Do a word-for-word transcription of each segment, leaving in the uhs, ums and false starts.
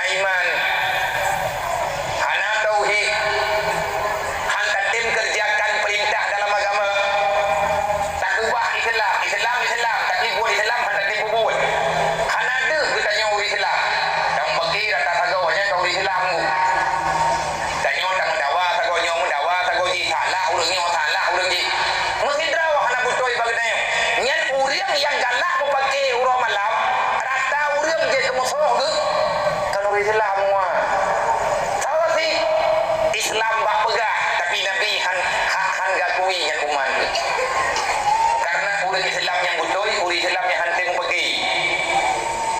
Iman, hana tauhid, han tatem kerjakan perintah dalam agama. Takeubah Islam, Islam, Islam, tapi buet Islam han tatem peubuet. Hana deuh geutanyoe ureueng Islam. Nyang bagi rata sagoe nyan ka ureueng Islam. Tanyoe tameudawa sagoe nyoe, meudawa sagoe jih, salah ureueng nyoe, salah ureueng jih. Meusidroe hana beutôi bak geutanyoe. Nyan ureueng nyang galak meupaké uroe malam, rata ureueng jeuet keu musoh geuh, kan ureueng Islam nyan. Sawa si Islam bak peugah, tapi Nabi han, han, han gakui nyan umat geuh. Karena ureueng Islam nyang beutôi, ureueng Islam nyang han tém meupaké.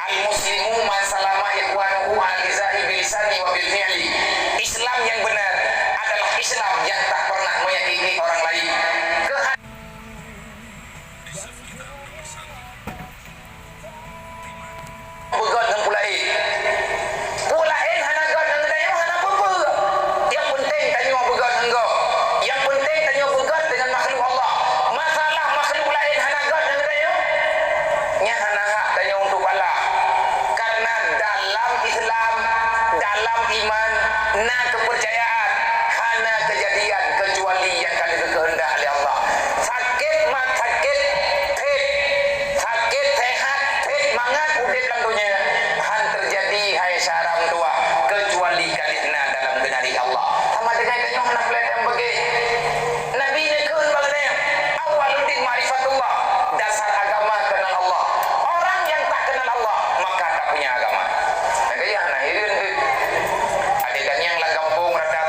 Al-muslimu man salama ikhwanuhu al-izai bilisani wa bil fi'li. Islam yang benar adalah Islam yang tak pernah menyakiti orang lain. Keuhan- beugöt ngon peue laén. Peue laén hana göt ngon geutanyoe, hana peue-peue. Nyang peunteng tanyoe beugöt ngon gob. Nyang peunteng tanyoe beugöt deungon makhluk Allah. Masalah makhluk laén hana göt ngon geutanyoe, nyan hana hak tanyoe untuk balah. Karena dalam Islam, dalam iman, na keupeurcayaan hana keujadian keucuali nyang ka geukeuheundak lé Allah. Sakét mak sakét, phét. Sakét, sehat, phét mangat udép lam donya, han teujadi hai syara meutuwah, keucuali ka lheueh na dalam geunaréh Allah. Sama dengan tanyoe hana peuleueh nyang beugét. Nabi neukheun bak geutanyoe, "Awwaluddin ma'rifatullah." Dasar agama kenal Allah. Orang yang tak kenal Allah, maka tak punya agama. Nah, kaya hana hireuen tu. Ada tanyong lam gampông rata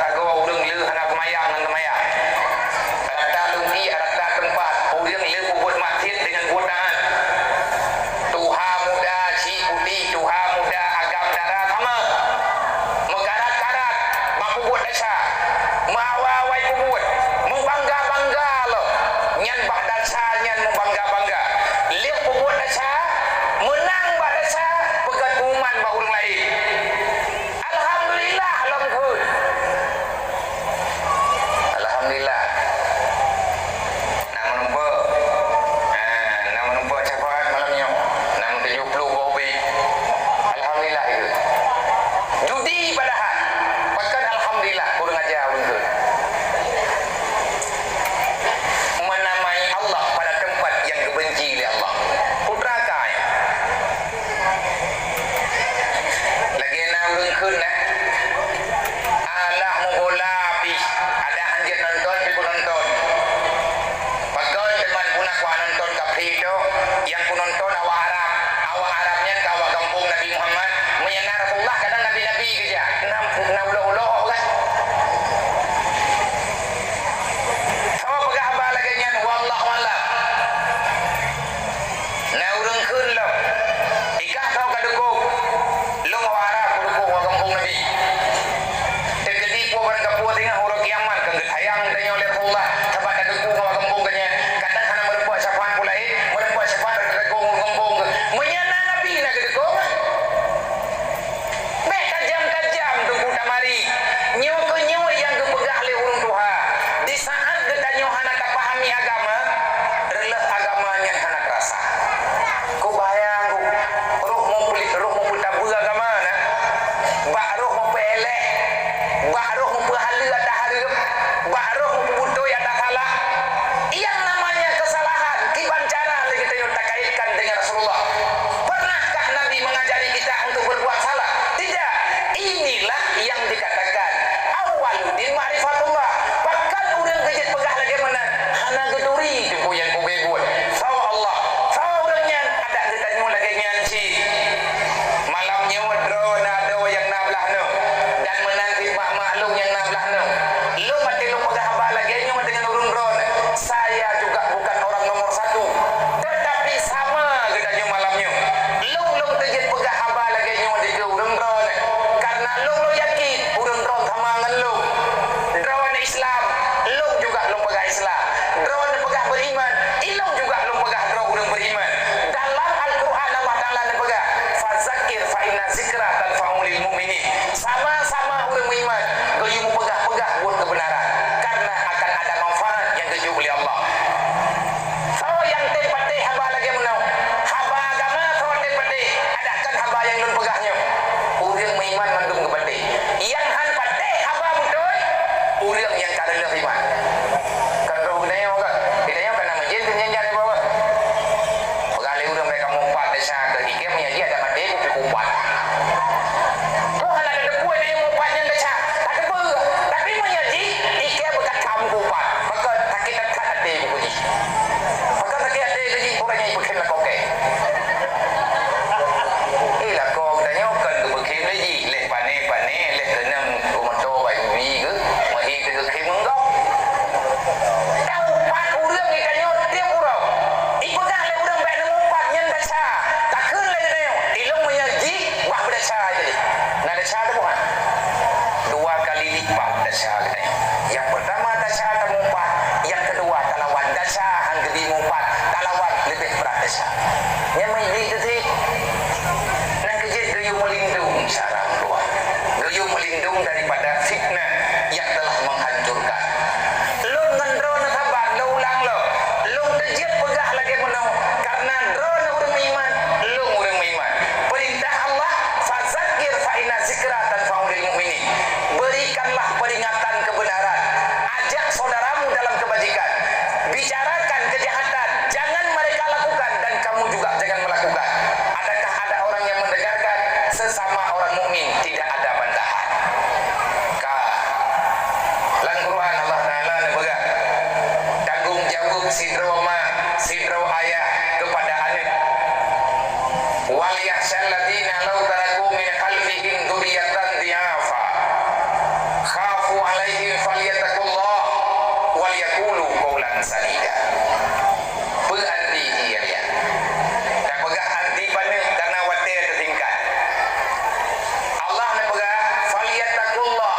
Desya teumpat. Dua kali lipat desya geutanyoe. Nyang peurtama desya tameupat, nyang keudua talawan desya han geubri meupat, talawan leubeh brat desya. Nyan meuiblih teuh sit. Nyan keuh jeuet geuyue meulindong syara Allah. Geuyue meulindong daripada fitnah yang telah menghancurkan. Lôn ngon droeneuh saban, lôn ulang lom. Lôn teujeuet peugah lagée meunoe, karena droeneuh ureuëng meuiman, lôn ureuëng meuiman. Peurintah Allah, "Fazakir fa inna zikra tanfa'ul mukminin." Berikanlah peringatan kebenaran. Ajak saudaramu dalam kebajikan. Bicarakan kejahatan, jangan mereka lakukan dan kamu juga jangan melakukan. Adakah ada orang yang mendengarkan? Sesama orang mukmin tidak ada bantahan. Ka. Lam Quran Allah Taala neupeugah, tanggong jaweueb sidroe ma, sidroe ayah kepada aneuk. "Wal yakhsyal ladzina law taraku min khalfihim dzurriyyatan dhi'afa khafu 'alaihim falyattaqullah wal yaqulu qaulan sadida." Peue arti ié nyan? Tapeugah arti paneuk karena watée teusingkat. Allah neupeugah, "Falyattaqullah."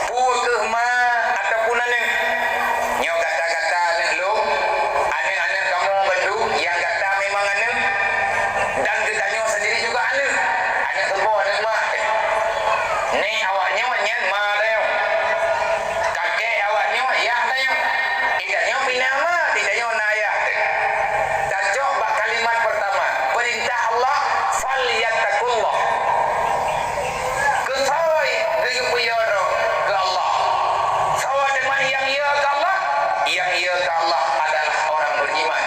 Peue kheueh ma ataupun aneuk? Nyoe gata-gata aneuk lôn, aneuk-aneuk kamoe bandum nyang gata memang aneuk, dan geutanyoe sendiri juga aneuk. Aneuk teuboh, aneuk mak. Nek awaknyoe nyan ma tanyoe. Kakek awaknyoe yah tanyoe. Di tanyoe pih na ma, di tanyoe na yah teuh. Tacok bak kalimat pertama, perintah Allah, "Falyattaqullah." Keu soe geuyue peuyo droe? Keu Allah. Soe teuma nyang yo keu Allah? Nyang yo keu Allah adalah orang beriman.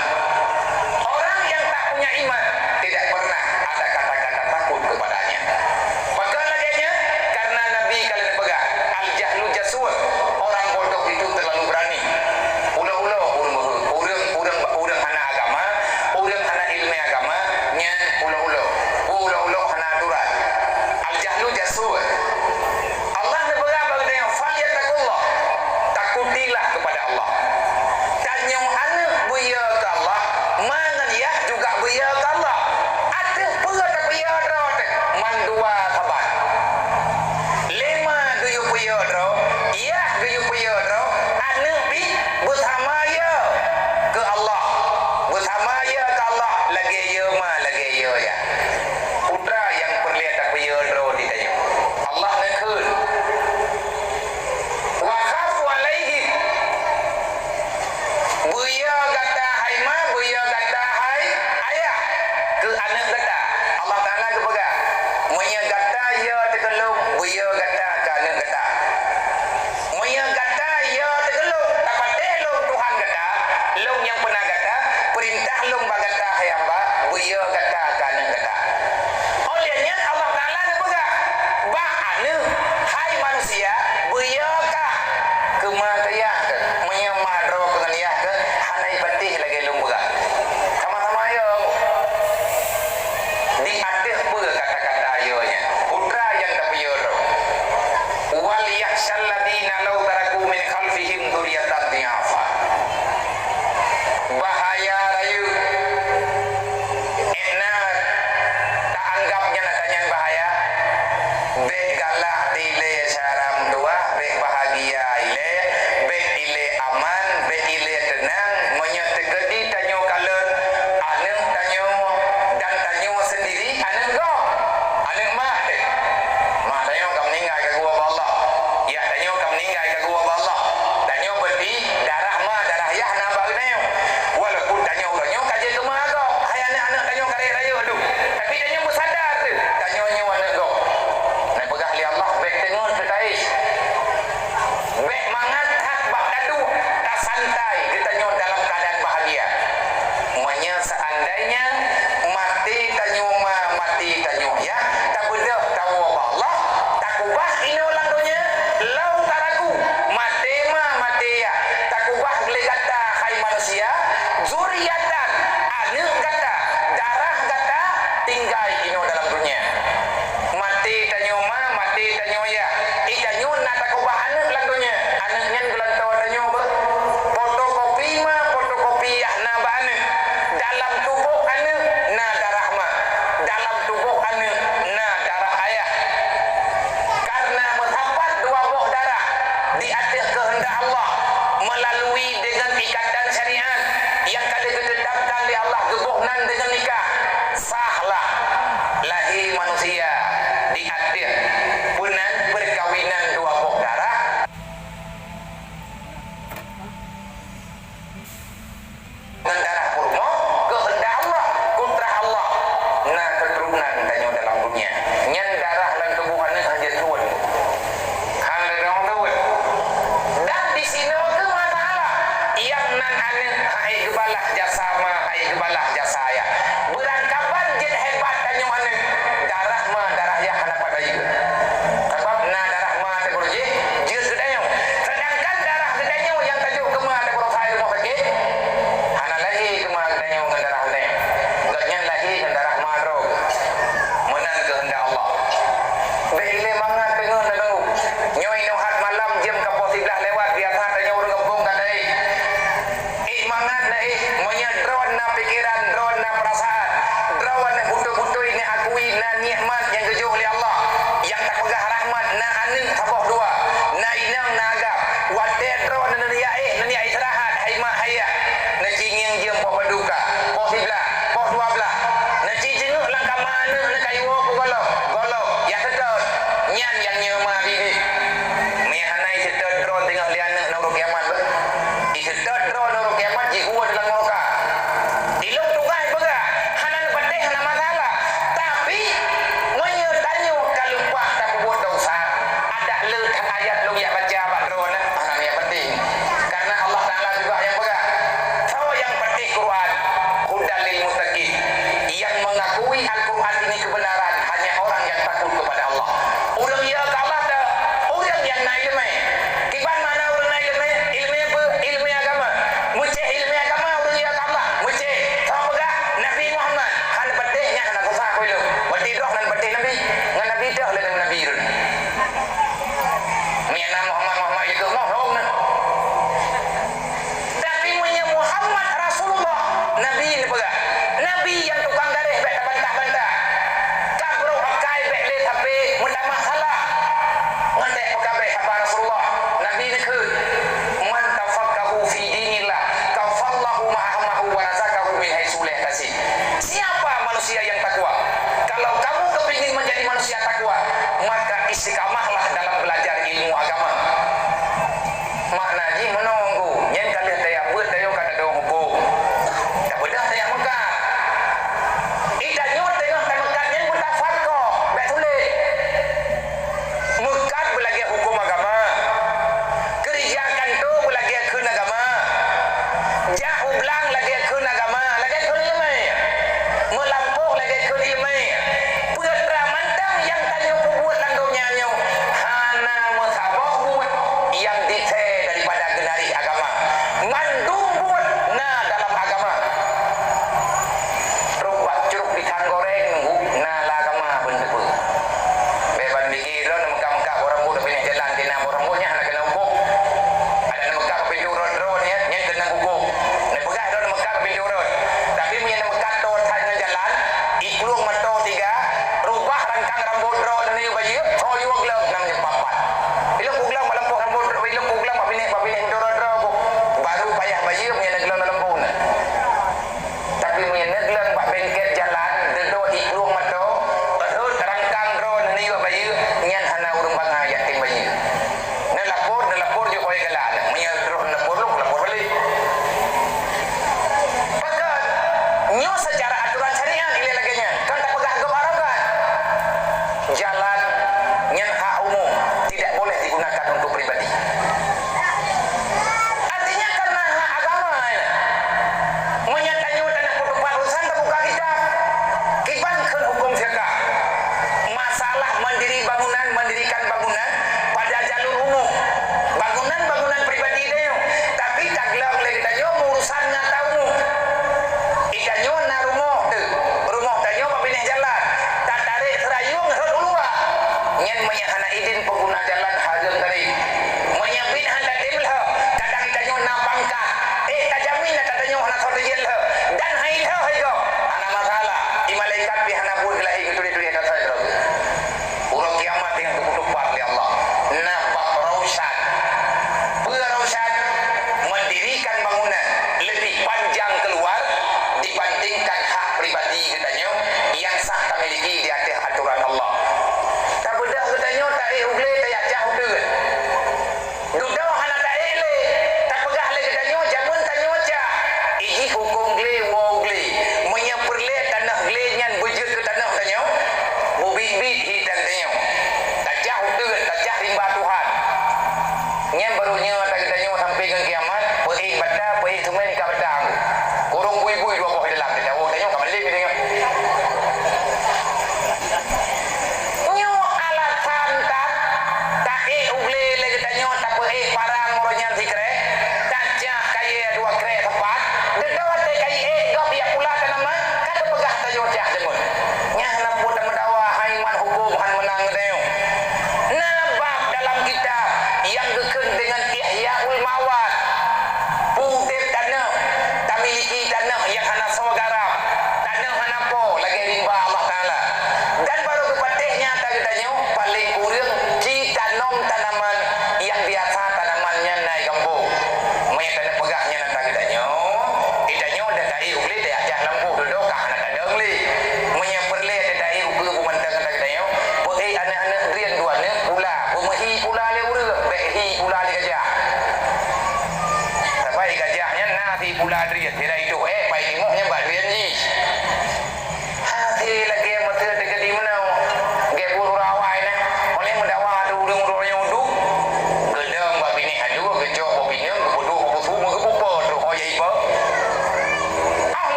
Orang yang tak punya iman tidak pernah ada kata-kata takut kepadanya. Pakon lagée nyan? Karena Nabi ka lheueh neupeugah, "Al-jahlu jasur." Orang bodoh itu terlalu berani. Ulo-ulo ureuëng, ureuëng, ureuëng, ureuëng hana agama, ureuëng hana iéleumé agama, nyan ulo-ulo. Ulo-ulo hana aturan. Manusia di ateueh peunan perkawinan dua boh darah. Ngon darah kurma, keuheundak Allah, kudrah Allah, na keuturonan tanyoe dalam dunia. Nyan darah lam tuboh aneuëk hana jeuet tuwon. Hana lé tuwon. Dan di sinoe keuh masalah. Nyang nan aneuëk hai geubalah jasa ma, hai geubalah jasa ayah. Beurangkaban jeuet hebat tanyoe aneuëk, darah ma, darah ayah hana pat bayeue. Sabab na darah ma teuh jih jeuet keu tanyoe. Seudangkan darah geutanyoe nyang tajok keu ma teuh hai rumoh sakét, hana lahé keu ma geutanyoe ngon darah geutanyoe. Gobnyan lahé ngon darah ma droe. Meunan keuheundak Allah. Bèk ilée mangat teungoh neununggu. Nyoe inoe that malam jeuem ka poh siblaih lewat, biasa tanyoe ureuëng gampông ka taéh. Ék mangat na éh, meunyoe droeneuh na pikeran, droeneuh na peurasaan, droeneuh beutôi-beutôi neuakui na nikmat nyang geujok lé Allah, nyang tapeugah rahmat, na aneuëk saboh dua, na inong na agam. Watée droeneuh neujak éh, neujak istirahat, hai mak hai yah, neucingeng jeuem poh padum ka, poh siblaih, poh dua blaih. Neuci jeuet lam kama aneuëk neukayue ku gohlom, gohlom, ya seutôt. Nyan nyang nyeuma bibi. Meuiah hana iseutôt droe teungoh lé aneuëk na uroe kiamat beuh. Iseutôt droe na uroe kiamat jihue dalam nuraka. Ilôn tugaih peugah, hana neupatéh hana masalah. Tapi, meunyoe tanyoe ka lumpah tapeubuet desya, adak le that ayat lôn jak baca bak droeneuh, hana nyang penting. Karena Allah Taala juga nyang peugah. Soe nyang patéh Quran, hudan lil muttaqin. Nyang mengakui Al-Quran ini kebenaran hanya orang yang takut kepada Allah. Ureuëng ya keu Allah teuh ureuëng nyang na iéleumé. Kiban makna ureuëng na iéleumé? Iéleumé peue? Iéleumé agama. Meucéh iéleumé agama ureuëng ya keu Allah. Meucéh. Sama peugah Nabi Muhammad. Hana patéh nyan hana susah keu ilôn. Berarti droe hana patéh Nabi. Ngon Nabi teuh lé Nabi ureuëng. Meunan Muhammad, Muhammad itu mohong na. Tapi meunyoe Muhammad Rasulullah, Nabi neupeugah, Nabi nyang tukang garéh bék tabantah-bantah. Ka brok akai bék lé sabe meutamah salah. Ngon teuh peugah bék haba Rasulullah, Nabi neukheun, "Man tafaqahu fi dinillah, kafallahu ma ahammahu wa razaqahu min haitsu la yahtasib." Siapa manusia yang takwa? Kalau kamu kepingin menjadi manusia takwa, maka istiqamahlah dalam belajar ilmu agama. Makna jih meunoe, nyan ka lheueh tajak beuet tanyoe ka tadong hukôm. Tabeudôh tajak meukat. Di tanyoe teungoh tameukat nyan beutafakôh, bék sulet. Meukat beulagée hukôm agama. Keurija kantô beulagée kheun agama. Jak u blang lagée kheun agama, lagée kheun iéleumé. Meulampôh lagée kheun iéleumé. Peue teuma mantong nyang tanyoe peubuet lam donya nyoe hana meusaboh buet nyang disé daripada geunaréh agama. Mandum buet na dalam agama. Rôh bak cruh pisang goreng, na lam agama beuneupeue. Bék ban pike droe meukah-meukah boh rambôt, tapi nyan jalan tina boh rambôt nyan hana keunong hukôm. Adak neumeukah pintoe rot-rot nyan, nyan keunong hukôm. Neupeugah droe neumeukah pintoe rot. Tapi meunyoe neumeukah toe that ngon jalan, iklueng mantong tiga, rubah rangkang rambôt droe neuyue bayeue, ho yue gleueng nam nyoe papat. Ilôn kugleueng bak lampôh rambôt, ilôn kugleueng bak binéh, bak binéh pintoe rot droe, baru payah bayeue meunyoe neugleueng lam lampôh na. Tapi meunyoe neugleueng bak bengket jalan, deudok iklueng mantong, rhot rangkang droe neuyue bayeue, nyan hana ureuëng bangai yatim bayeue. Neulapor, neulapor jok kawai galak, meunyoe droe neulapor lôn, lapor balek. Pakon? Nyoe secara aturan syariat ilée lagée nyan, kon tapeugah gob arah kan. Jalan nyan hak umum, tidak boleh digunakan untuk pribadi. Artinya karena hak agama nyan. Meunyoe tanyoe tanak peutupat urusan tabuka kitab. Kiban kheun hukôm fiqah. Masalah mandiri bangunan, mandirikan bangunan pada jalur umum. Bangunan-bangunan pribadi tanyoe. Tapi tagleueng lé geutanyoe urusan nyata umum. Di tanyoe na rumoh teuh. Rumoh tanyoe bak binéh jalan. Tatarek seurayueng rhot u luwa.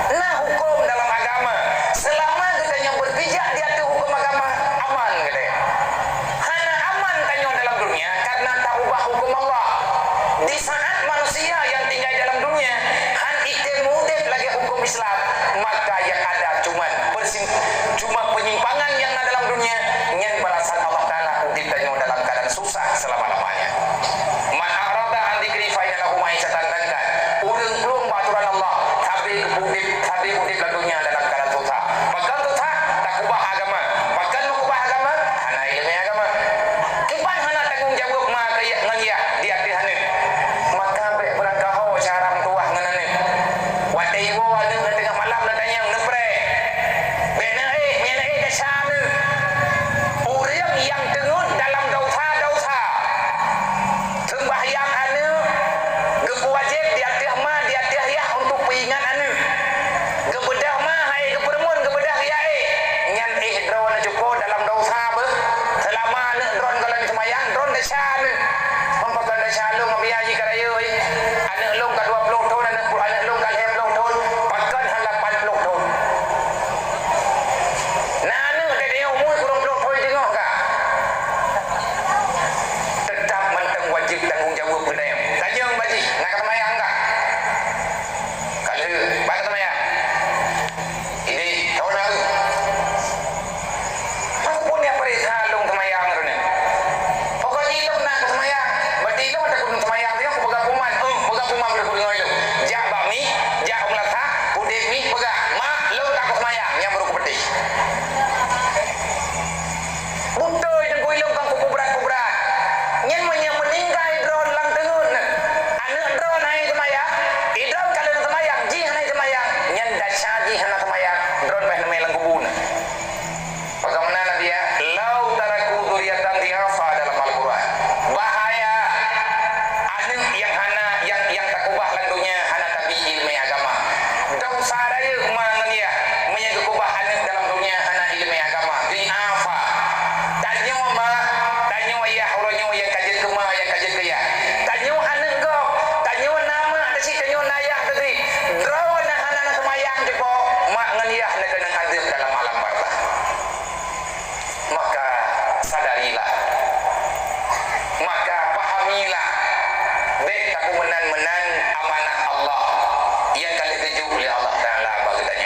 Na huköm dalam agama. Seulama geutanyoe beupijak di ateueh huköm agama, aman geutanyoe. Hana aman tanyoe dalam dunia karena taubah huköm Allah. Di saat manusia nyang tinggai dalam dunia han item udeb lagée huköm Islam, maka nyang ada cuma persim-, cuma peunyimpangan nyang na dalam dunia, nyan balasan Allah Taala udeb tanyoe dalam keuadaan susah seulama-lamanya. Man a'rada an dzikri fa inna lahu ma'isyatan dhanka. Ureuëng plueng bak aturan Allah, sabe udeb, sabe udeb lam donya dalam keuadaan susah. Pakon susah? Takeubah agama. Pakon meukeubah agama? Hana ileumé agama. Kiban hana tanggong jaweueb ma keu yah ngon yah di ateueh aneuk. Maka bék beurangkaho cara meutuwah ngon aneuk. Watée iwoe aneuk na teungoh malam na tanyong neupreh. Bék neuéh, meunyoe neuéh desya aneuk. Ureuëng nyang teungeut dalam desya-desya. Seumbahyang aneuk geupeuwajéb di ateueh ma, di ateueh yah untuk peuingat aneuk. Geubeudôh ma hai geupeureumeun, geubeudôh yah éh. Nyan éh droeneuh cuko dalam desya beuh. Seulama aneuk droeneuh gohlom seumayang, droeneuh desya aneuk. Meunyoe kon desya lôn ngon biaya jih ka rayeuk, aneuk lôn ka dua ploh thon, aneuk, aneuk lôn ka lhée ploh thon, pakon han lapan ploh thon. Na aneuk teuh di umu kureueng ploh thon teungoh ka. Teutap mantong wajéb tanggong jaweueb geutanyoe. Tajong bak jih, na ka seumayang ka? Ka lheueh, bak ka seumayang. Ini, thon na. Aku pun nyang peuriksa lôn seumayang droeneuh. Pokok jih lôn na ka seumayang. Berarti lôn ada kudu seumayang, dia aku peugah puman. Eh, peugah puman beudeungoe lôn. Jak bak mi, jak u meulasah, udeb mi, peugah, "Mak, lôn ka seumayang," nyang baru kupeuteh. Beutôi teungku ilôn kon kupeubrat-peubrat. Nyan meunyoe meuninggai droen lam teungeut, aneuk droen hana seumayang, idroen ka lheueh seumayang, jih hana seumayang, nyan desya jih hana seumayang, droen payah neumé lam kubu na. Bagaimana Nabi ya? "Lau taraku dzurriatan dhi'afa" dalam Al-Quran. Bahaya aneuk nyang hana, nyang, nyang takeubah lam dunia hana tabi ileumé agama. Desya rayeuk ma ngon yah, meunyoe geukeubah aneuk dalam dunia hana ileumé agama. Dhi'afa. Tanyoe ma, tanyoe yah uroe nyoe nyang ka jeuet keu ma, nyang ka jeuet keu yah. Tanyoe aneuk gob, tanyoe na ma teuh cit, tanyoe na yah teuh cit. Droeneuh hana na seumayang cuko, ma ngon yah na keunong azeueb dalam alam barzakh. Maka sadarilah, maka pahamilah, bék tapeumeunan-meunan amanah Allah nyang ka lheueh geujok lé Allah Taala bak geutanyoe.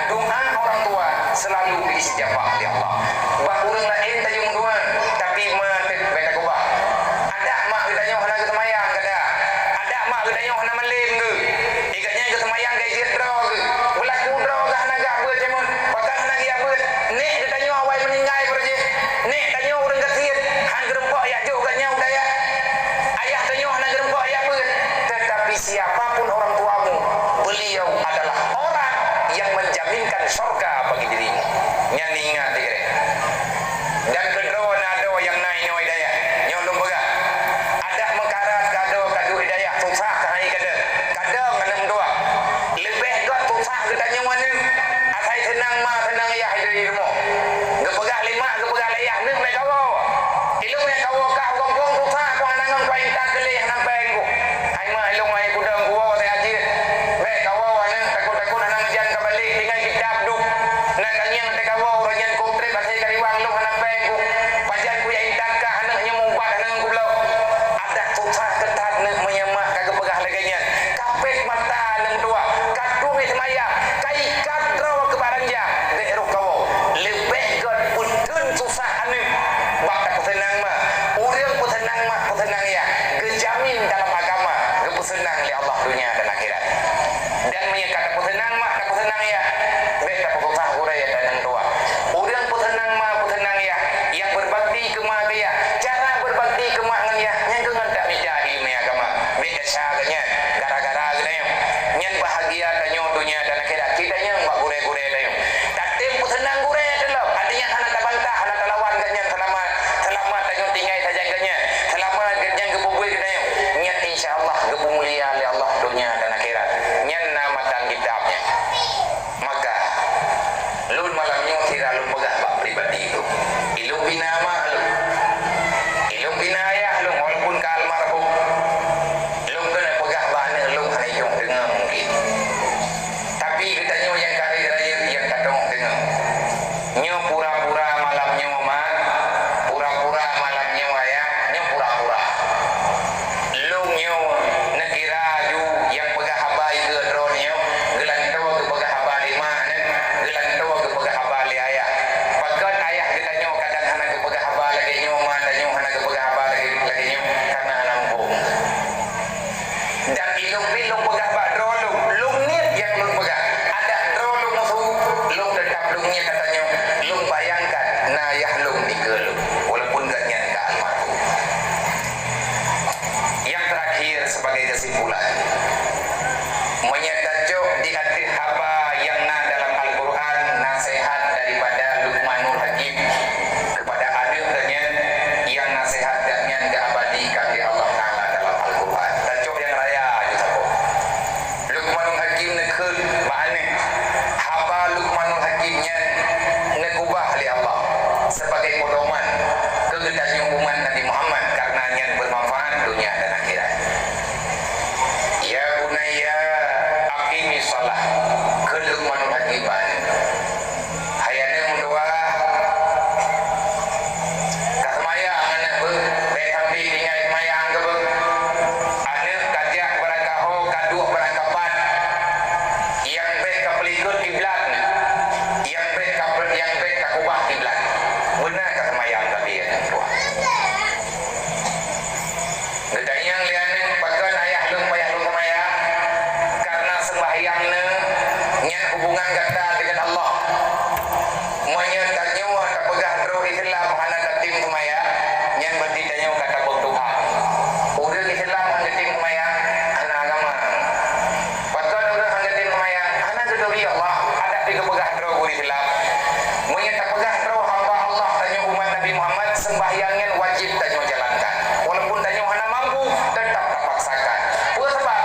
Doa orang tua selalu diijabah lé Allah. Bak ureuëng laén tanyoe meudoa, tapi ma teuh bèk takubah. Adak mak geutanyoe hana geuseumayang, kada. Adak mak geutanyoe hana malém geuh. Di gobnyan geuseumayang ka jeuet droe geuh. Beulaku droe geuh hana geujak beuet jameun. Pakon hana geujak beuet? Nèk geutanyoe awai meuninggai baroe jih. Nèk tanyoe ureuëng gasien, han geureumpok jak jok gobnyan u dayah. Ayah tanyoe hana geureumpok jak beuet. Tetapi siapapun orang tuamu, beliau adalah orang yang menjaminkan syurga bagi dirimu. Nyan ingat diri. Dan keudroe na droe nyang na inoe hidayah. Nyoe lôn peugah. Adak meukarat ka droe ka duek hidayah, susah keuhai kadang. Kadang aneuk meutuah. Leubeh gét susah geutanyoe aneuk. Asai seunang ma, seunang yah di rumoh. Geupeugah lé mak, geupeugah lé yah, "Neuk bèk kawoe. Ilôn nyang kawoe kah u gampông susah, ku hana ngon kuah intat geuleh hana péng ku. Hai mak, ilôn hai kudong kuwoe teuh ajeut. Bèk kawoe aneuk, takot-takot hana meujan ka balek, tinggai kitab duek. Na tangieng teuh kawoe, uroe nyan kok trép asai kariwang lôn hana péng ku. Pajan kujak intat kah aneuk nyoe mubat hana ngon kubloe." Adak susah teutat neuk meunyoe mak ka geupeugah lagèe nyan. Ka pèt mata aneuk meutuah, ka tuwèh seumayang, ka ikat droe keu bak ranjang, bèk roh kawoe. Leubeh gét peutheun susah aneuk bak tapeuseunang ma. Ureueng peuseunang ma, peuseunang yah, geujamin dalam agama, geupeuseunang lé Allah donya dan akhirat. Dan meunyoe ka tapeuseunang ma, tapeuseunang yah, bèk tapeususah gurèe dan aneuk meutuah. Ureueng peuseunang ma, peuseunang yah, nyang beubakti keu ma keu yah, cara beubakti keu ma ngon yah, nyan keuh ngon tamita ileumèe agama. Bèk desya geuh nyan, gara-gara geutanyoe. Nyan bahagia tanyoe donya dan akhirat. Kita nyang bak gurèe-gurèe tanyoe. Tatem peuseunang gurèe teuh lom. Artinya hana tabantah, hana talawan geuh nyan seulamat, seulamat tanyoe tinggai sajan geuh nyan. Seulamat geuh nyan geupeubeuet geutanyoe. Nyan insya Allah geupeumulia lé Allah donya dan akhirat. Nyan na matan kitab nyan. Maka, lôn malam nyoe sira lôn peugah bak pribadi lôn. Ilôn bina ma lôn. Ilôn bina ayah lôn, walaupun ka almarhum. Lôn keuneuk peugah bak aneuk lôn hana jiteueng deungoe mungkin. Tapi geutanyoe nyang ka rayeuk-rayeuk nyang ka teungoh deungoe. Nyoe pura-pura malam nyoe ma, pura-pura malam nyoe ayah, nyoe pura-pura. Lôn nyoe neukira ju nyang peugah haba ikeue droeneuh nyoe, geulantoe geupeugah haba lé ma neuh, geulantoe geupeugah haba lé ayah. Pakon ayah geutanyoe kadang hana geupeugah haba lagèe nyoe, ma tanyoe hana geupeugah haba lagèe, lagèe nyoe, karena hana muphom. Dan ilôn pih lôn peugah bak droe lôn, lôn niet nyang lôn peugah. Adak droe lôn musoh, lôn teutap lôn niet ata nyoe, lôn bayangkan na ayah lôn dikeue lôn, walaupun gobnyan ka almarhum. Yang terakhir, sebagai kesimpulan, meunyoe tacok di ateueh haba nyang na dalam Al-Qur'an, naseuhat daripada Luqmanul Hakim kepada aneuk geuh nyan, nyang naseuhat geuh nyan geuabadikan lé Allah Taala dalam Al-Qur'an. Tacok nyang raya ju saboh. Luqmanul Hakim neukheun bak aneuk, haba Luqmanul Hakim nyan neukeubah lé Allah sebagai pedoman keu geutanyoe umat Nabi Muhammad, karena nyan bermanfaat dunia dan akhirat. "Ya bunayya, aqimis shalah," kheun Luqmanul Hakim bak aneuk. "Hai aneuk meutuah, ka seumayang aneuk beuh, bèk sampoe tinggai seumayang kah beuh. Aneuk ka jak barangkaho, ka duek barangkapat, nyang bèk ka peulikot kiblat, nyang bèk ka pe-, nyang bèk ka keubah kiblat. Beuna ka seumayang tapi aneuk meutuah." Geutanyong lé aneuk, "Pakon ayah lôn payah lôn seumayang?" "Karena seumbahyang neuh nyan hubungan gata deungon Allah. Meunyoe tanyoe tapeugah droe Islam hana tatem seumayang, nyan berarti tanyoe ka tabông Tuhan. Ureueng Islam hana tatem seumayang, hana agama." Pakon ureueng hana tatem seumayang? Hana geuturi Allah, adak pih geupeugah droe ureueng Islam. Meunyoe tapeugah droe hamba Allah, tanyoe umat Nabi Muhammad, seumbahyang nyan wajéb tanyoe jalankan. Walaupun tanyoe hana mampu, teutap tapaksakan. Peue sabab?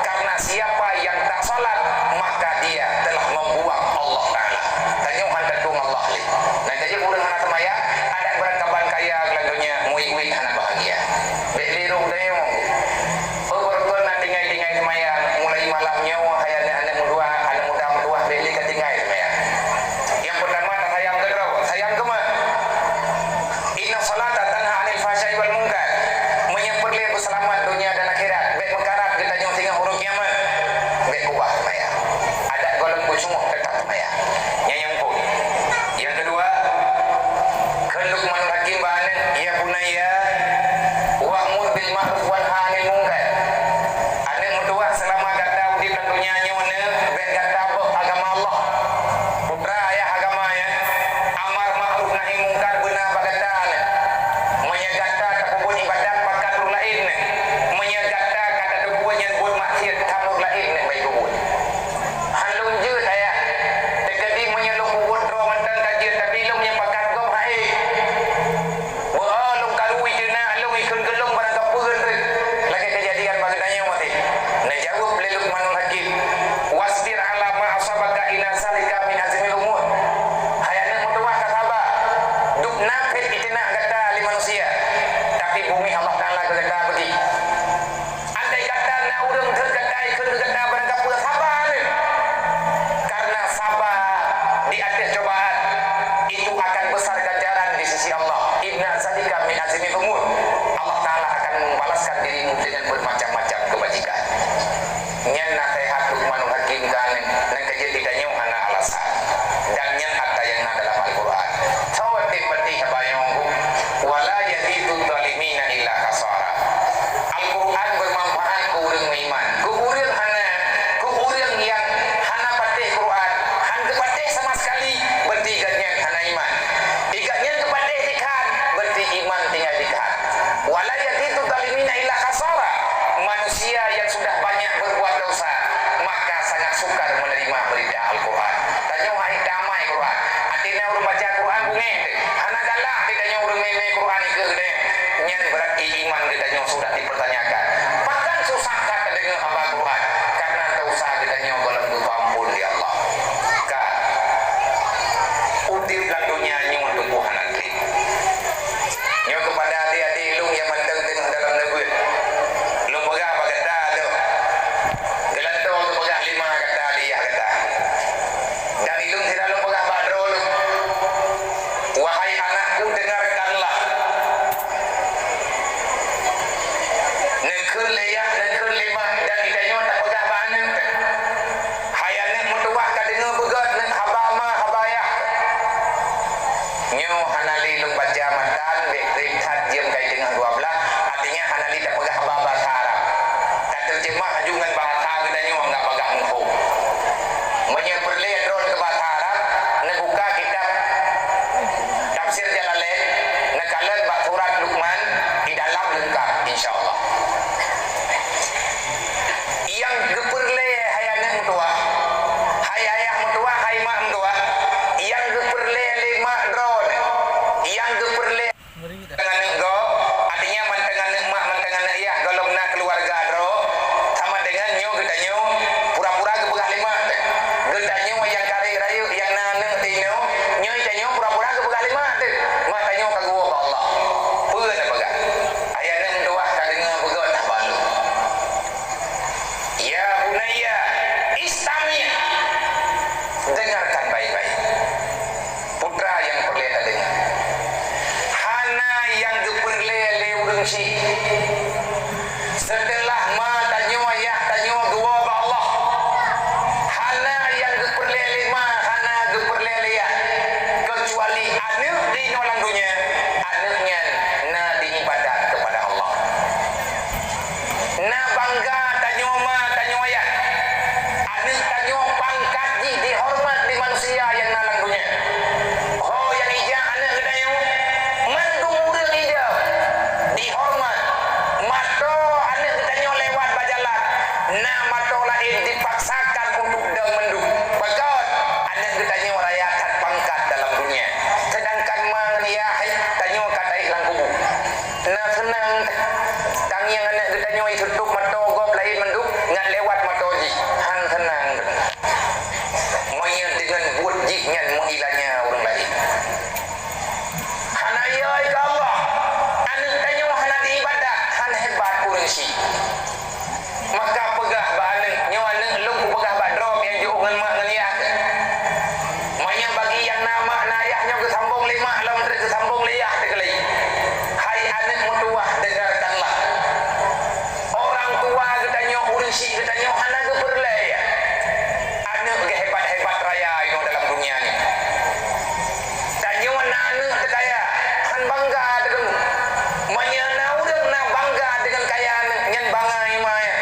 Karena siapa yang tak salat, maka dia telah membuang Allah Taala. Tanyoe han tatueng Allah lé. Nah, jadi ureueng hana seumayang, adak beurangkaban kaya lam donya, muwit-wit hana bahagia. Bèk lé roh tanyoe. Oh, beureugon na tinggai-tinggai seumayang, mulai malam nyoe, hai aneuk-aneuk meutuah, aneuk muda meutuah, bèk lé ka tinggai seumayang. Nyang peutama, tasayang keu droe, sayang keu ma. Inna salata Hana lé lôn baca matan, bèk trép that jeuem kai teungoh dua blaih, artinya hana lé tapeugah haba bahasa Arab. Tateurjeumah laju ngon bahasa geutanyoe anggap bagah muphom. Meunyoe peureulèe droeneuh keu bahasa Arab, neubuka kitab Tafsir Jalalain, neukalon bak surat Luqman, di dalam leungkap, insya Allah. Nyang geupeureulèe hai aneuk meutuwah, hai ayah meutuwah, hai mak meutuwah, nyang geupeureulèe lé mak droeneuh, nyang geupeureulèe mantong aneuk gob, artinya mantong aneuk mak, mantong aneuk yah, gohlom na keuluwarga droe, sama deungon nyoe geutanyoe pura-pura geupeugah lé mak teuh. Geutanyoe nyang ka rayeuk-rayeuk, nyang na aneuk teuh inoe, nyoe tanyoe pura-pura geupeugah lé mak teuh. Mak tanyoe ka geuwoe bak Allah. Peue neupeugah? Hai aneuk meutuwah, ka deungoe beugöt haba lôn. Ya bunayya, istami'. Dengarkan baik-baik. Putra nyang peureulèe tadeungoe. Hana nyang geupeureulèe lé ureueng chik. Seuteulah ma tanyoe, yah tanyoe geuwoe bak Allah, hana nyang geupeureulèe lé ma, hana geupeureulèe lé yah, keucuali aneuk di inoe lam donya, aneuk nyan na diibadat keupada Allah. Na bangga tanyoe ma, tanyoe yah. Aneuk tanyoe pangkat jih dihoreumat di manusia nyang na lam donya. Ho nyang ijak aneuk geutanyoe, mandum ureueng idong dihoreumat. Mato aneuk geutanyoe lewat bak jalan, na mato laén dipaksakan untuk dong mandum. Pakon? Aneuk geutanyoe raya that pangkat dalam donya. Seudangkan ma ngon yah tanyoe ka taéh lam kubu. Na seunang tangieng aneuk geutanyoe jitutôp mato gob laén mandum ngat lewat mato jih. Han seunang. Meunyoe deungon buet jih nyan meuilanya ureueng laén. Hana yö keu Allah. Aneuk tanyoe hana diibadat, han hebat ureueng chik. Maka peugah bak aneuk, nyoe aneuk lôn kupeugah bak droe nyang jiôh ngon mak ngon yah. Meunyoe bagi nyang na mak na yah nyoe geusambong lé mak lom trép geusambong lé yah teukeulai. Hai aneuk meutuwah, dengarkanlah. Orang tua geutanyoe, ureueng chik geutanyoe hana geupeureulèe aneuk geuhebat-hebat raya inoe dalam donya nyoe. Tanyoe na aneuk teukaya, han bangga teukeunong. Meunyoe na ureueng na bangga deungon kaya aneuk, nyan bangai ma ayah.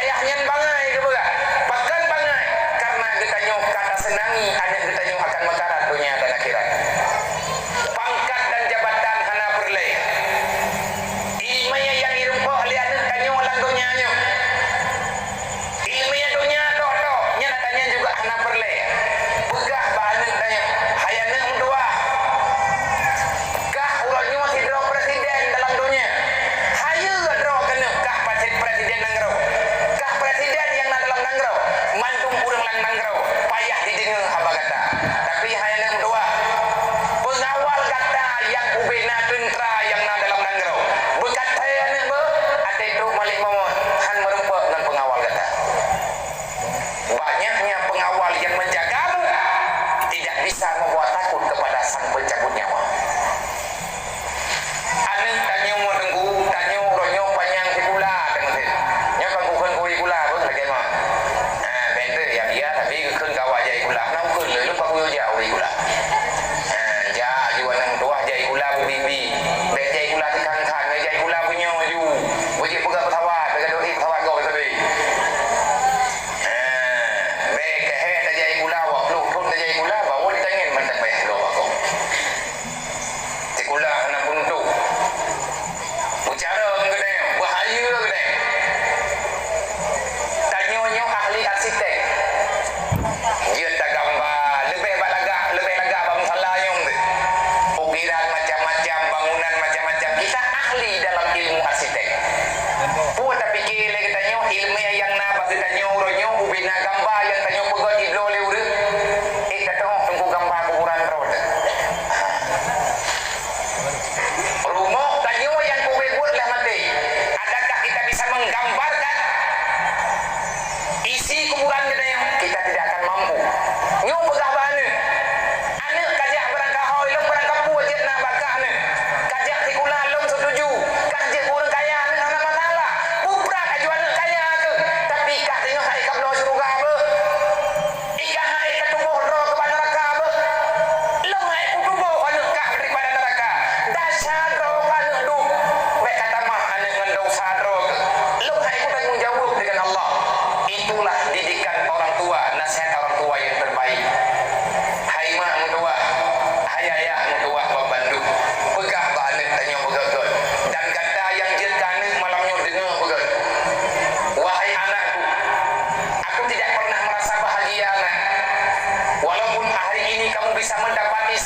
Ayah nyan bangai geupeugah, pakon bangai? Karena geutanyoe ka taseunangi aneuk geutanyoe akan meukarat donya dan akhirat. Pangkat dan jabatan hana peureulèe. Iéleumé nyang jirumpok lé aneuk tanyoe lam donya nyoe. Iéleumé donya tok-tok, nyan ata nyan juga hana peureulèe. Peugah bak aneuk tanyoe, "Hai aneuk meutuwah, kah uroe nyoe sidroe presiden dalam donya. Hayeue droe keuneuk kah pacet presiden nanggroe, kah presiden nyang na dalam nanggroe, mandum ureueng lam nanggroe payah jideungoe haba gata."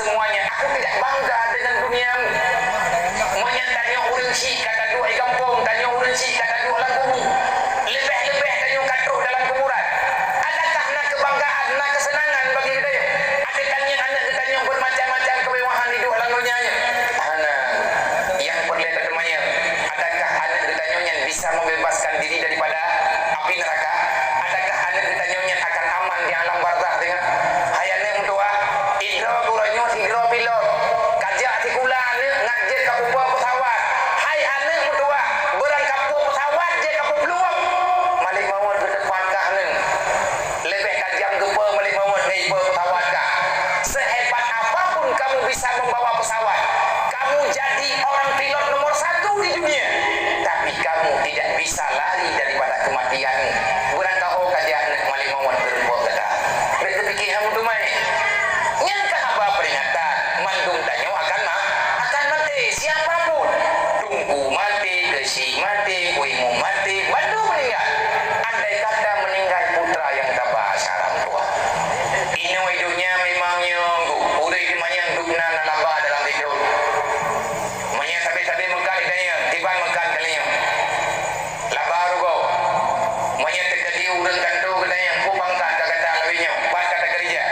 semuanya, aku tidak bangga dengan duniamu. Meunyoe tanyoe ureuëng syik ka taduek di gampông, tanyoe ureuëng syik ka taduek lam kubu, leubeh-leubeh tanyoe ka trok dalam kuburan. Adakah na keubanggaan, na keuseunangan bagi geutanyoe? Até tangieng aneuk geutanyoe beumacam-macam keumewahan hidup lam donya nyoe? Hana. Nyang peureulée teuteumanyong, adakah aneuk geutanyoe nyan bisa membebaskan diri daripada api neraka? Adakah aneuk geutanyoe nyan akan aman di alam barzakh teungoh? Hai aneuk meutuwah, idroe uroe nyoe sidroe pilot. Kajak sikula aneuk ngat jeuet ka pupo peusawat. Hai aneuk meutuwah, beurangkapeue peusawat jeuet ka peuplueng. Malek mawöt geuteupat kah aneuk. Leubeh tajam geupeue malek mawöt ngon ipeue peusawat kah. Sehebat apapun kamu bisa membawa pesawat, kamu jadi orang pilot nomor satu di dunia, tapi kamu tidak bisa lari daripada kematian. Beurangkaho kajak aneuk malek mawöt geureumpok gata. Bék teupike hana meuteumé. Nyan ka haba peringatan, mandum tanyoe akan ma-, akan maté. Siapa pun, Teungku maté, Keuchik maté, Imeum maté, bandum meuninggai. Andai kata meuninggai putra nyang taba, syarang tuha. Inoe donya memang nyang ureuëng teumanyong dum na laba dalam sidroe. Meunyoe sabe-sabe meukat di dayeueng, kiban meukat keulinyueng. Laba rugoe. Meunyoe teukeudi ureuëng kantô geutanyoe, peue pangkat ka gata lawét nyoe, pat ka takeurija.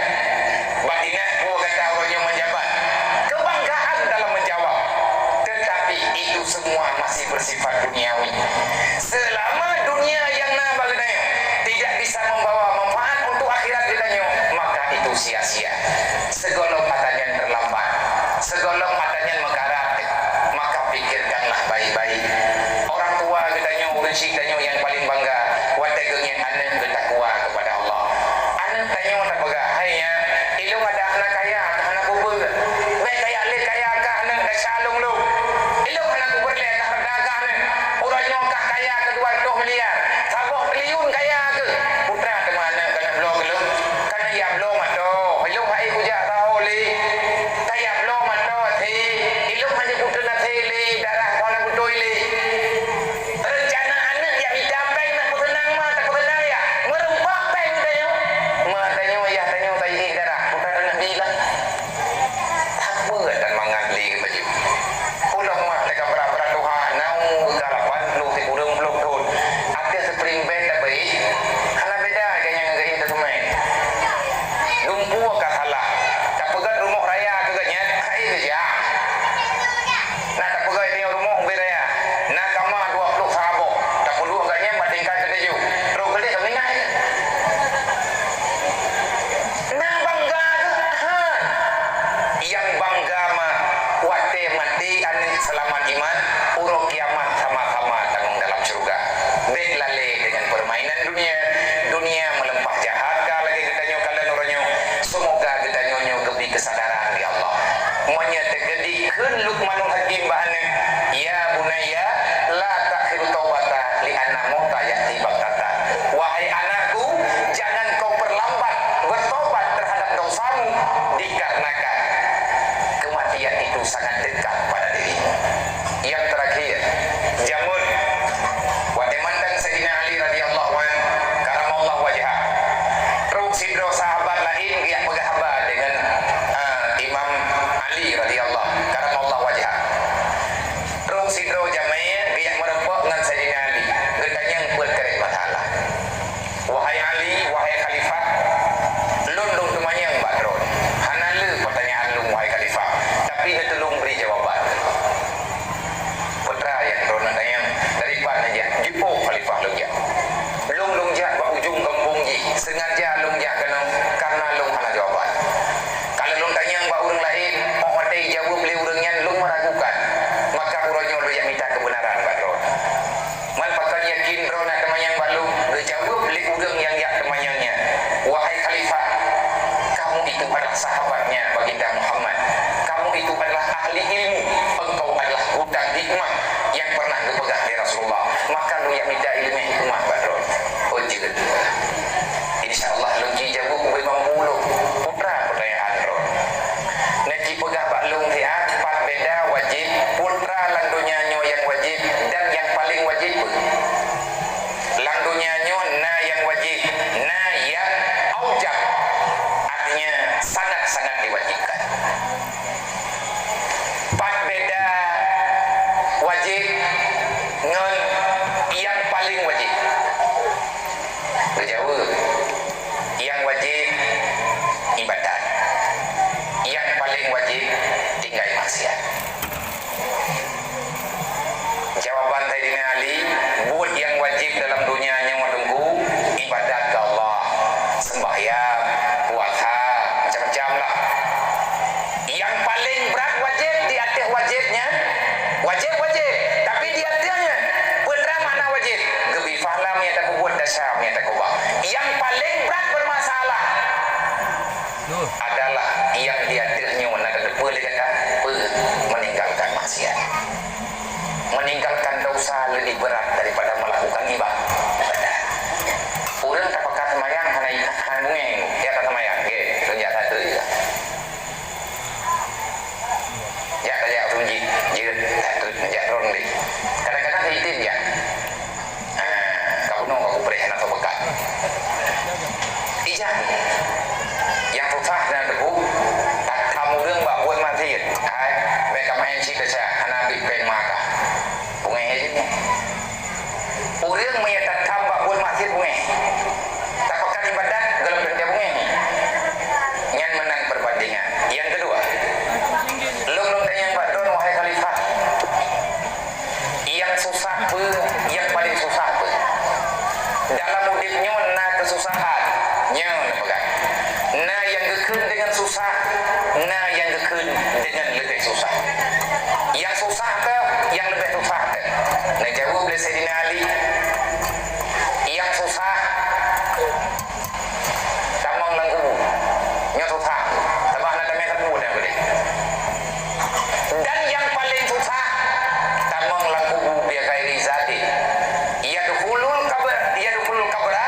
Bak dinas peue gata uroe nyoe meujabat. Keubanggaan dalam meujawab. Tetapi itu semua masih bersifat duniawi. Selama dunia nyang na bak geutanyoe tidak bisa membawa manfaat untuk akhirat geutanyoe, maka itu sia-sia. Sigohlom ata nyan terlambat, sigohlom ata nyan meukarat, maka pikirkanlah baik-baik. Orang tua geutanyoe, ureuëng syik tanyoe nyang paling bangga watée geungieng aneuk geutakwa kepada Allah. Aneuk tanyoe tapeugah, "Hai nyak, ilong adak hana kaya, hana peue-peue. Bék kaya lé kaya kah aneuk, desya lôn-lôn. Ilong hana peue-peue lé kah hareuta kah aneuk. Uroe nyoe kah kaya keu dua reutôh miliar, saboh triliun kaya keuh." Putra teuma aneuk keuneuk bloe keu lôn. Ka neujak bloe mata, ilong hai kujak saho lé. Ka jak bloe mata até, ilong hana putôh até lé, darah hana putôh lé. Reuncana aneuk jak mita péng nak peuseunang ma, tak peuseunang ya. Meureumpok péng tanyoe. Ma tanyoe, yah tanyoe, taéh darah. Bukan aneuk bila. Apa dan mangat lé baju. Ulah mah leka berat-berat tuha, na umu ka lapan puluh, sikureueng puluh thon. Até spring bed tabeuet, hana beda gaya ngon gaya teumé. Dumpeue ka salah. Tapeugöt rumoh raya keu geuh nyan, hai geujak. Na tapeugöt inoe rumoh ubé raya. Na kama dua puluh saboh. Tapeulheueh geuh nyan bak tingkat keutujoh. Trok keudeh ka meuninggai. Na bangga keuh? Han. Nyang bangga mah watée maté aneuk seulamat iman, uroe kiamat sama-sama tanggong dalam syeuruga. Bék lalé deungon peurmainan dunia. Dunia meulimpah jahat ka lagée geutanyoe kalon uroe nyoe. Seumoga geutanyoe nyoe geubri keusadaran lé Allah. Meunyoe teukeudi kheun Luqmanul Hakim bak aneuk, "Ya bunayya, la ta'khir taubata li anna mauta ya'ti baghtatan." Wahai anakku, jangan kau perlambat bertobat terhadap dosamu, dikarenakan kematian itu sangat dekat pada dirimu. Yang terakhir, jameun. Watée mantong Saidina Ali radhiyallahu anhu, karamallahu wajhah, trok sidroe sahabat laén geujak peugah haba deungon, ah, Imam Ali radhiyallahu, karamallahu wajhah. Trok sidroe jamé geujak meureumpok ngon Saidina Ali, geutanyong peuet karét masalah. "Wahai Ali, wahai Khalifah, lôn lôn teumanyong bak droe. Hana le peutanyaan lôn, wahai Khalifah, tapi neutulông bri jawaban." "Peue teuma nyang droeneuh tanyong, dari pat neujak?" "Jiôh Khalifah lôn jak. Lôn lôn jak bak ujong gampông jih, seungaja lôn jak keunoe kareuna lôn hana jawaban. Kalau lôn tanyong bak ureuëng laén, óh watée jaweueb lé ureuëng nyan lôn meuragukan, maka uroe nyoe lôn jak mita keubeunaran bak droe." "Man pakon yakin droeneuh teumanyong bak lôn?" Geujaweueb lé ureuëng nyang jak teumanyong nyan, "Wahai Khalifah, kamu itu adalah sahabatnya Baginda Muhammad. Kamu itu adalah ahli ilmu. Engkau adalah gudang hikmah yang pernah geupeugah lé Rasulullah. Maka lôn jak mita iéleumé hikmah bak droe." Oh, jeuet. Insya Allah lôn jijaweueb ubé mampu lôn. Peue teuma peutanyaan droe? Neujipeugah bak lôn siat, pat beda wajéb, peue teuma lam donya nyoe nyang wajéb dan nyang paleng wajéb. Lam donya nyoe na nyang wajéb, na nyang aujab, artinya sangat-sangat diwajibkan. adalah nyang di ateueh nyoe na tateupeue lé gata, peue? Meninggalkan maksiat. Meninggalkan dosa lebih berat daripada melakukan ibadah. Ureuëng tapakat seumayang hana, hana bungéh, ya, taseumayang, oke, tunjak satu je. Jak tajak u masjid, jeuet, jak tron deh. Kadang-kadang item jak. Ah, ka bunoe ka kupreh hana teupeugah. Ijak. Nyang susah na teupeu, tatham ureuëng bak buet maksiet. Hai, bèk kamaén cit desya, hana abéh péng maka. Bungéh jih. Ureuëng meunyoe tatham bak buet maksiet bungéh. Tapakat ibadat, gohlom teuntèe bungéh. Nyan meunan perbandingan. Nyang keudua, lôn lôn tanyong bak droeneuh, wahai khalifah. Nyang susah peue, nyang paleng susah peue? Dalam udép nyoe na keususahan, nyoe neupeugah. Na nyang geukheun deungon susah, na nyang geukheun deungon leubeh susah. Nyang susah teuh, nyang leubeh susah teuh. Neujaweueb lé Saidina Ali, nyang susah tamong lam kubu. Nyoe susah. Sabab hana tamé sapeue nyang boleh. Dan nyang paleng susah, tamong lam kubu bighairi zadin. Yadkhulul qabr, yadkhulul qabra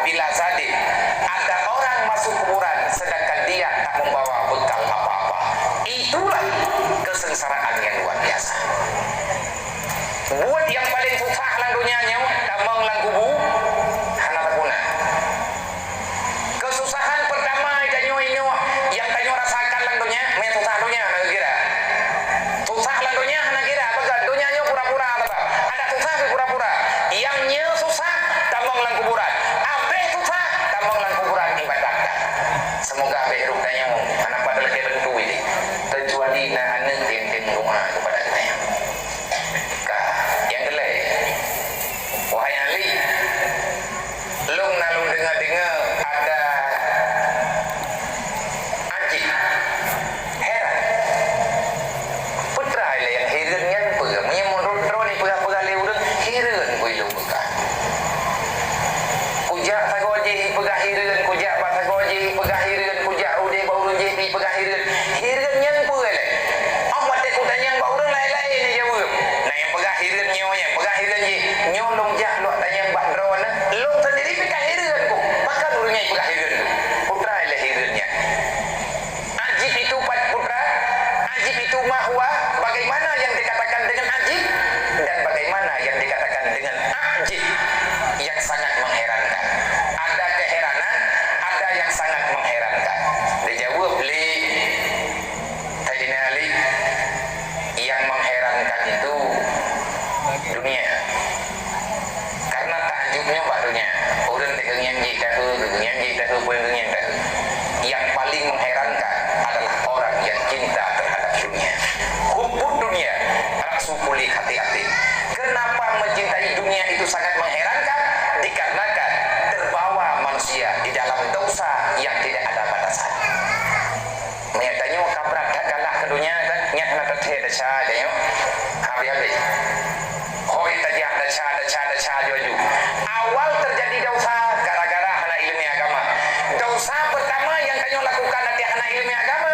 bila zadin. Ada orang masuk kuburan sedangkan dia tak membawa bekal apa-apa. Itulah kesengsaraan yang luar biasa. Buet nyang paleng susah lam donya nyoe, tamong lam kubu, hana tapuna. Keususahan peurtama tanyoe inoe nyang tanyoe rasakan lam donya, meunan susah donya, na kira. Susah lam donya hana kira, bagaimana donya nyoe pura-pura saja. Ada susah pih pura-pura. Nyang nyoe susah, tamong lam kuburan. Abéh susah, tamong lam kuburan ibadat. Semoga abéh rôh tanyoe hana pada lagèe lôn tui deh. Kecuali na aneuk teuntèe doa kepada tanyoe. Ka, nyang keulhèe, wahai Ali, lôn na lôn deungoe-deungoe ada ajib, heran. Peue teuma lé nyang heran nyan peue? Meunyoe meunurot droeneuh ipeugah-peugah lé ureuëng, heran peue lôn peugah. Kujak sagoe jih ipeugah hireuen, kujak bak sagoe jih ipeugah hireuen, kujak udeb bak ureueng jih ipeugah hireuen. Hireuen nyan peue lé? Óh watée kutanyong bak ureueng laén-laén jijaweueb. Na nyang peugah hireuen nyoe, nyang peugah hireuen jih. Nyoe lôn jak lôn tanyong bak droeneuh, lôn sendiri pih ka hireuen ku. Pakon ureueng nyan ipeugah hireuen ku? Peue teuma lé hireuen nyan? Ajib itu pat-, peue teuma, ajib itu ma huwa, bagaimana yang dikatakan dengan ajib dan bagaimana yang dikatakan dengan ajib, yang sangat mengherankan. Ada keheranan, ada yang sangat mengherankan. Dijaweueb lé Saidina Ali, yang mengherankan itu dunia. Karena takjubnya bak dunia. Ureueng teukeungieng jih tahu, keungieng jih tahu, pun keungieng tahu. Yang paling mengherankan adalah orang yang cinta terhadap dunia. Hubbud dunia ra'su kulli khati'atin. Kenapa mencintai dunia itu sangat mengherankan? Dikarenakan terbawa manusia di dalam dosa yang tidak ada batasan. Meunyoe tanyoe ka brat that galak keu donya, kan? Nyan hana tathèe desya tanyoe. Habéh-habéh. Hôi tajak desya, desya, desya laju-laju. Awal terjadi dosa gara-gara hana ileumèe agama. Dosa pertama yang tanyoe lakukan watèe hana ileumèe agama,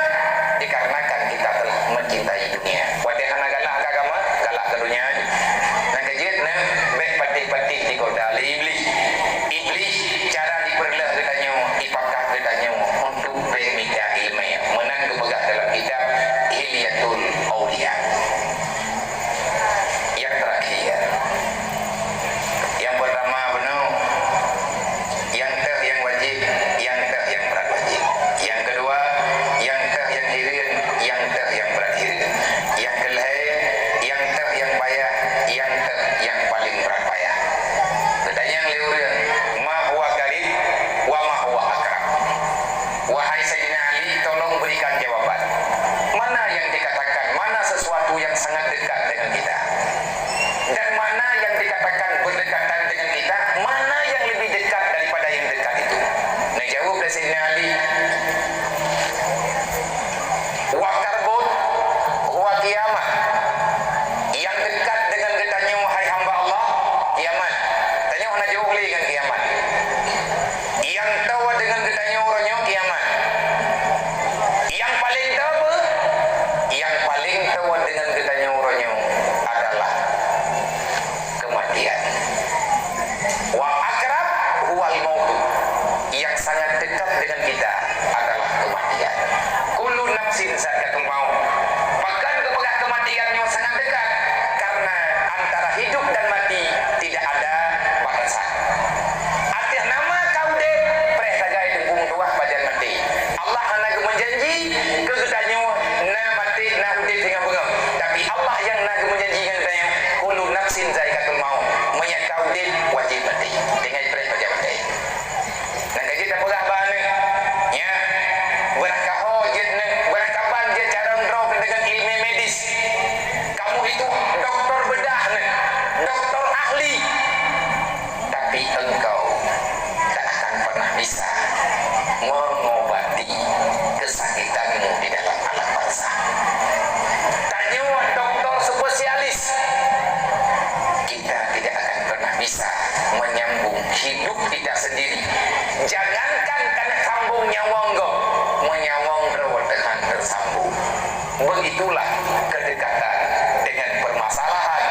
dikarenakan kita telah mencintai dunia. Watèe hana galak keu agama, galak keu donya. Nyang keujeuet nyan, bèk patéh-patéh digoda lé Iblih. Iblih cara jipeureuloh geutanyoe, jipakak geutanyoe untuk bèk mita ileumèe. Meunan geupeugah dalam kitab Hilyatul Auliya. Keu geutanyoe na maté, na udeb singoh beungoh. Tapi Allah nyang na geumeujanji ngon geutanyoe, "Kullu nafsin zaiqatul maut." Meunyo ka udeb, wajéb maté. Tinggai preh bak maté. Nyang ka jeuet tapeugah bak aneuk, nya, beurangkaho jeuet neuk, beurangkaban jeuet carông droe deungon ileumèe medis. Kamu itu doktor bedah neuk, doktor ahli. Tapi engkau tak akan pernah bisa mengobati kesakitanmu di dalam alam barzakh. Tanyoe doktor spesialis, kita tidak akan pernah bisa menyambung hidup kita sendiri. Jangankan taneuk sambung nyawöng gob, meunyo nyawöng droe teuh han teusambung. Begitulah kedekatan dengan permasalahan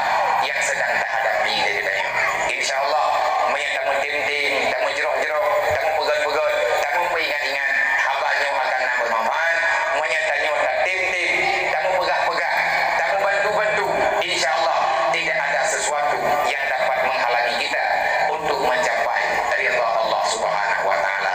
yang sedang tahadapi di dunia. Insya Allah, meunyo tameutem-tem, tameujroh-jroh, tameupeugöt-peugöt, tameupeuingat-ingat, haba nyoe akan na beumanfaat. Meunyo tanyoe tatem-tem, tameupeugah-peugah, tameubantu-bantu, insya Allah tidak ada sesuatu yang dapat menghalangi kita untuk mencapai ridha Allah Subhanahu wa Taala.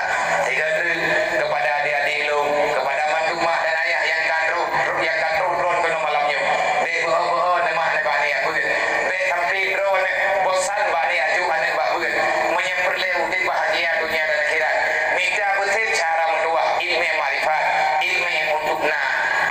Sigoe treuk kepada adik-adik lôn, kepada mandum mak dan ayah nyang ka troh, nyang ka troh droeneuh keunoe malam nyoe. Bèk beuhe-beuhe neuh mak neuh bak aneuk beuet. Bèk sampai droeneuh bosan bak aneuk, ajoh aneuk bak beuet. Meunyo peureulèe udép bahagia dunia dan akhirat, mita beusép cara meutuwah, ileumèe makrifat, ileumèe untuk na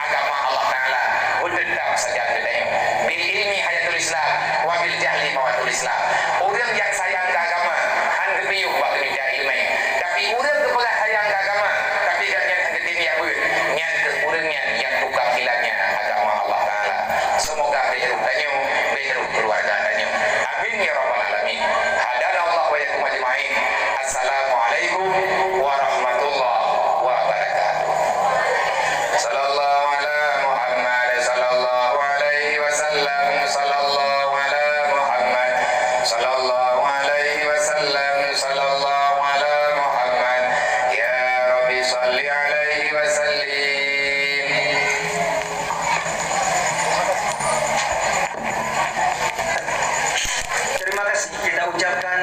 agama Allah Taala beuteutap sajan geutanyoe. Bil ilmi hayatul Islam, wa bil jahli mawatul Islam. Ureueng nyang sayang keu agama, han geupiôh bak geumita ileumèe. Tapi ureueng geupeugah sayang keu agama, tapi gobnyan han geutem jak beuet, nyan keuh ureueng nyan nyang tukang hilangnya agama Allah Taala. Semoga bèk rôh tanyoe, bèk rôh keuluwarga tanyoe. Amin ya rabbal alamin. Hadanallahu wa iyyakum ajmain. Assalamualaikum warahmatullahi wabarakatuh. Sallallahu ala Muhammad, sallallahu alaihi wasallam, sallallahu ala Muhammad, sallallahu alaihi wasallam, sallallahu ala Muhammad. Ya Rabbi salli alaihi wasallim. Terima kasih kita ucapkan